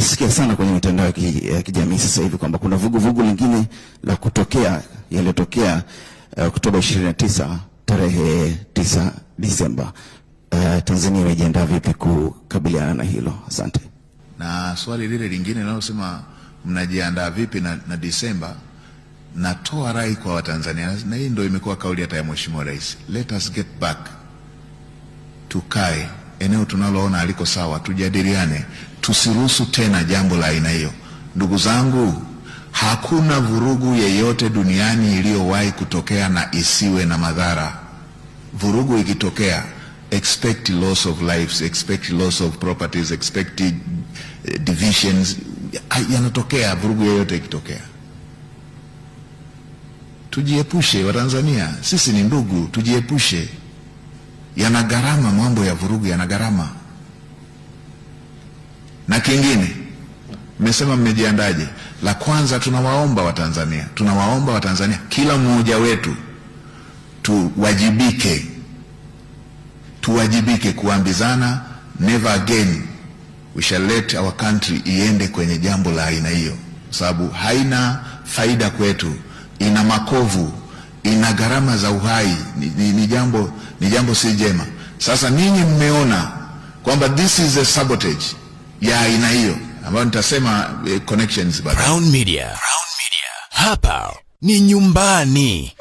Nasikia sana kwenye mitandao ya kijamii sasa hivi kwamba kuna vuguvugu lingine la kutokea yaliyotokea Oktoba 29 tarehe 9 Disemba. Tanzania imejiandaa vipi kukabiliana na hilo? Asante. Na swali lile lingine linalosema mnajiandaa vipi na Disemba, natoa rai kwa Watanzania, na hii ndio imekuwa kauli hata ya Mheshimiwa Rais, let us get back, tukae eneo tunaloona aliko sawa, tujadiliane, tusiruhusu tena jambo la aina hiyo. Ndugu zangu, hakuna vurugu yeyote duniani iliyowahi kutokea na isiwe na madhara. Vurugu ikitokea, expect loss of lives, expect loss of properties, expect divisions. Yanatokea vurugu yoyote ikitokea. Tujiepushe Watanzania, sisi ni ndugu, tujiepushe. Yana gharama, mambo ya vurugu yana gharama. Na kingine, mmesema mmejiandaje? La kwanza, tunawaomba Watanzania, tunawaomba Watanzania, kila mmoja wetu tuwajibike, tuwajibike kuambizana, never again we shall let our country iende kwenye jambo la aina hiyo, sababu haina faida kwetu, ina makovu, ina gharama za uhai, ni jambo si jema. Sasa ninyi mmeona kwamba this is a sabotage ya aina hiyo ambayo nitasema connections baadaye. Crown Media. Crown Media. Hapa ni nyumbani.